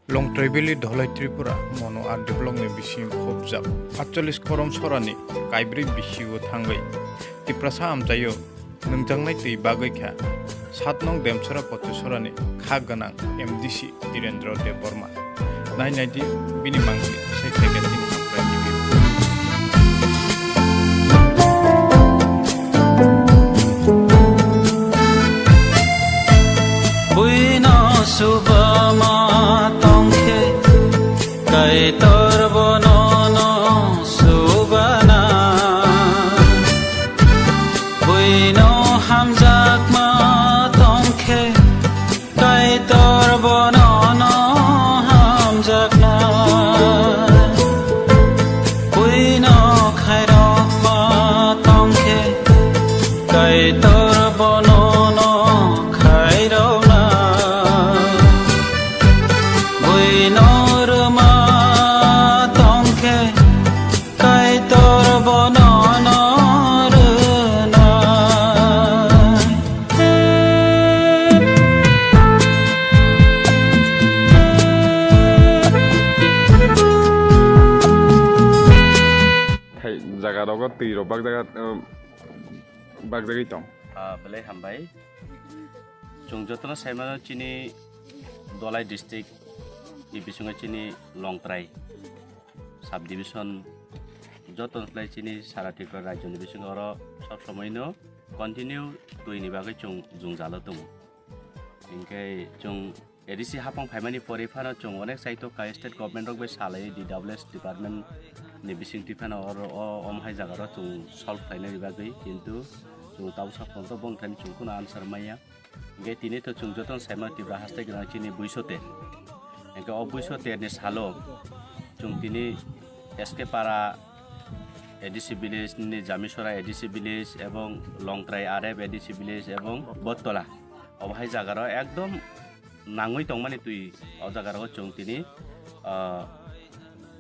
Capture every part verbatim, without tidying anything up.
Longtrai Valley Dholai Tripura mono R D block ni bising khobjak atchallis korom sorani kaibrwi bisio thangwi Tiprasa amchaio nwngjaknai twi bagwi kha sat nong Demsora Pochesora ni kha gwnang M D C Dhirendra Debbarma. Nai nai di bini mangli sai khaikha chini hamkrai ni view. Buino subama tongkhe, Kaitor bono no subana. Buino hamjakma tongkhe, Kaitor bono no hamjakna. Buino khairokma tongkhe, Kaitor bono no khairokna. Buino rwma tongkhe, Kaitor bono no rwnai. Hai, jaga rogo twi rok bak jaga, um, bak jagwi tong. Ah, belai hambai. Chwng jotono saimano chini Dholai district ni bisingo chini Longtrai subdivision joto khlai chini sara Tripura rajyoni bisingo oro sob somoino continue twi ni bagwi chwng jwngjalo tongo. Hinkhe chwng A D C hapang phaimani pore phano chwng onek saito ka state government rok bai salai D W S department ni bisingtwi phano oro o, om hai jaga rok chwng solve khlainani bagwi, kintu chwng tabuk sak photo bongthani chwng kheno answer maya. Hinkhe tini to chwng jotono saimano Tripura haste gwnang chini buisote. Hinkhe o buisote ni salo chwng tini S K Para A D C village ni Jamisora A D C village ebong Longtrai R F A D C village ebong Bottola. Obo hai jaga rok ekdom nangwi tongmani twi o jaga rok chwng tini, ah,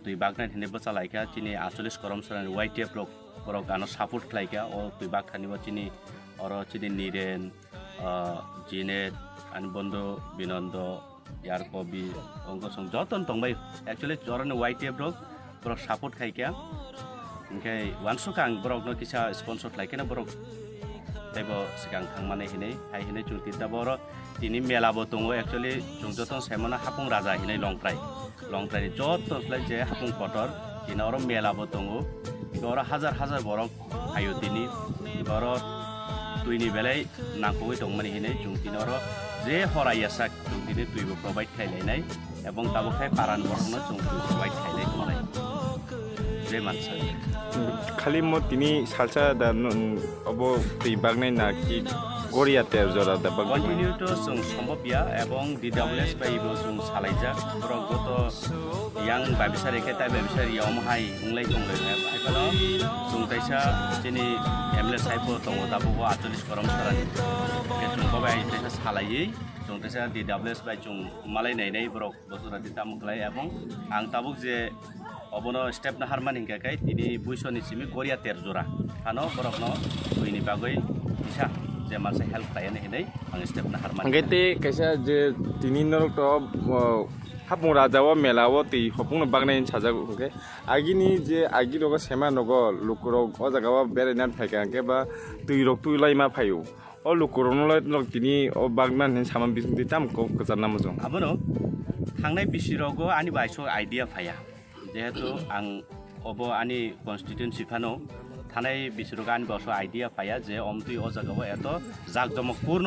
twi baknai hinwi bwchalaikha chini atchallis korom sorani Y T F rok, borok ano support khlaikha o twi bakthani bo chini oro chini Niren, ah, Jinet, ani bondo Binondo, Yarkobi, Ongkosong joto no tongbai. Actually, oroni Y T F rok, borok support khaikha. Hinkhe wansukha ang borokno kisa sponsor khlaikhe no borok teibo swkang thangmani hinwi, hai hinwi chwng tini tabuk oro tini mela bo tongo. Actually, chwng joto no saimano Hapung Raja hinwi Longtrai. Longtrai ni joto khlai je hapung kotor, tini oro mela bo tongo. Oro hajar hajar borok phaio tini. Oro twi ni belai nangkukwi tongmani hinwi chwng tini oro je horai ya sak chwng tini twi bo provide khai lainai, ebong tabuk khai paran borokno chwng twi provide khai lai tongnai. Je mansa. Khali mo tini salsa da no, obo twi baknai na ki goria ter jora da bak? Continue to chwng sombobya ebong D W S bai bo chwng salaijak. Borok joto yang babisari khe tai babisari ya omo hai wnglai tonglai hai phano chwng taisa chini M L A sahib bo tongo tabuk o atchallis korom sorani. Khe chwng bo bai taisa salaiwi chwng taisa D W S bai chwng malai nainai borok bosora di tamo khlai ebong ang tabuk je obono step naharmani hinkha khe tini buisoni simi goria ter jora phano borokno buini bagwi kisa je mansa help khlaiani hinwi ang step naharmani. Hingke te kaisa je tini norok to, o, hapung raja o mela o twi hopung no baknai hinwi sajak hingke agini je agi rogo sema nogo lukurok o jaga o beraina phaikha hingke ba twi rok twi laima phaio. O lukurokno lai norok tini o bagna hinwi sama bisingtwi tamo kok kwcharna muchung? Abono thangnai bisirogo ani bai so idea phaiya. Jehetu ang obo ani constituency phano thanai bisirogo ani bai so idea phaiya je omtwi o jagao eto jakjomok purno